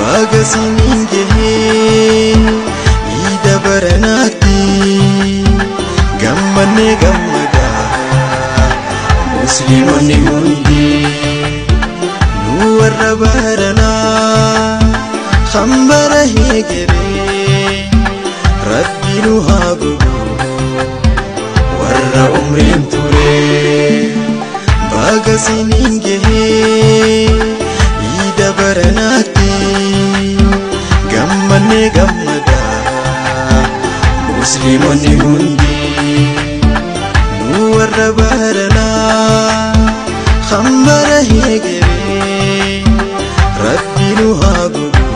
Baga siniin gahee iida baranaatti gammannee gammadaa musliimonni hundi nu warra baranaa hambara heegeree rabbi nu haa godhu warra umriin ture. Baga siniin gahee iida baranaatti gammannee gammadaa musliimonni hundi nu warra baranaa hambara heegeree rabbi nu haa godhu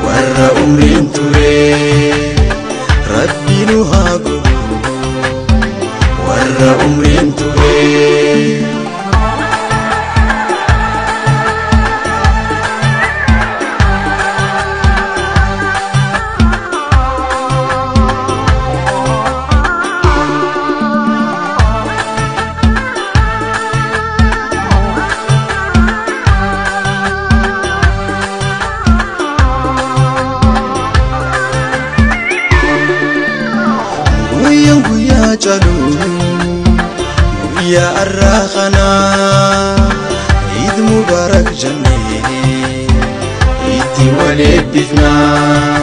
warra umriin ture. Rabbi nu haa godhu warra umriin ture. Guyyaan guyyaa caalu guyyaa har'aa kanaa Eid Mubarak jennee itti wal eebbifnaa.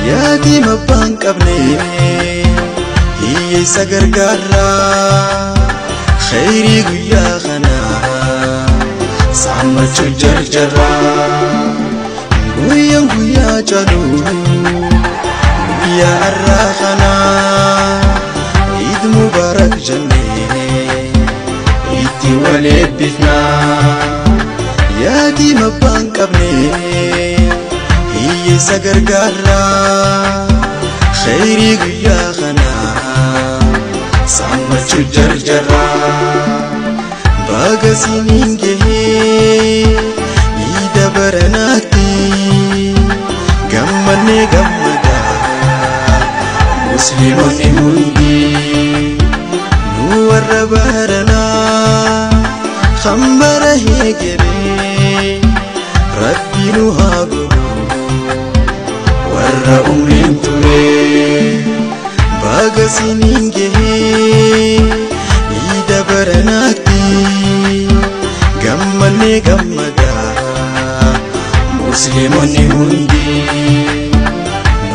Yaatima abbaan qabne hiyyeessa gargaarraa khayrii guyyaa kanaa saammachuu jarjarraa. Guyyaan guyyaa caalu guyyaa har'aa kanaa Eid Mubarak jennee itti wal eebbifnaa. Yaatima abbaan qabne hiyyeessa gargaarraa khayrii guyyaa kanaa saammachuu jarjarraa. Baga siniin gahee iida baranaatti gammannee gammadaa musliimonni hundi nu warra baranaa hambara heegeree rabbi nu haa godhu warra umriin ture. Baga siniin gahee iida baranaatti gammannee gammadaa musliimonni hundi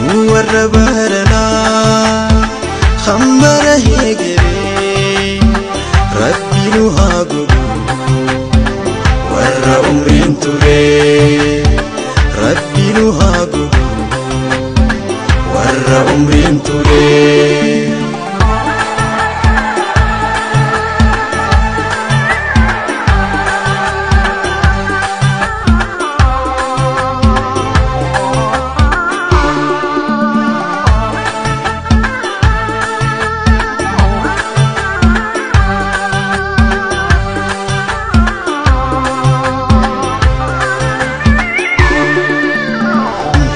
nu warra baranaa hambara heegeree rabbi nu haa godhu warra umriin ture. Rabbi nu haa godhu warra umriin ture.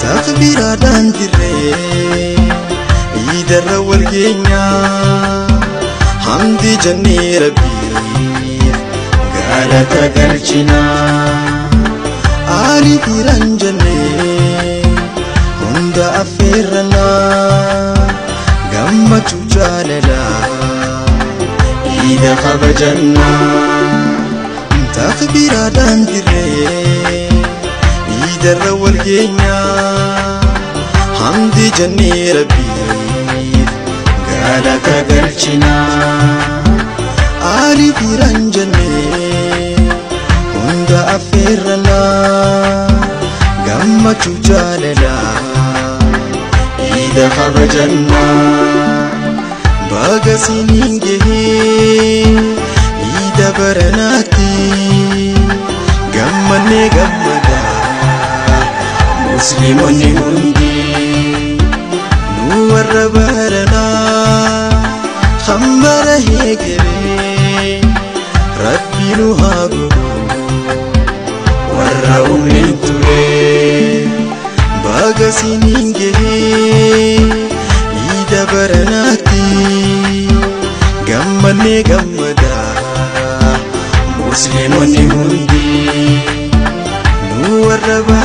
Takbiraadhaan dirree iidarra wal geenyaa hamdi jennee rabbiif galata galchinaa. Aalii firan jennee hunda affeerrannaa gammachuu jaalalaa iida kabajannaa. Takbiraadhaan dirree iidarra wal geenyaa hamdi jennee rabbiif galata galchinaa. Aalii firan jennee hunda affeerrannaa gammachuu jaalalaa iida kabajannaa. Baga siniin gahee iida baranaatti gammannee gammadaa musliimonni hundi nu warra baranaa hambara heegeree rabbi nu haa godhu warra umriin ture. Baga siniin gahee iida baranaatti gammannee gammadaa musliimonni hundi nu Warra.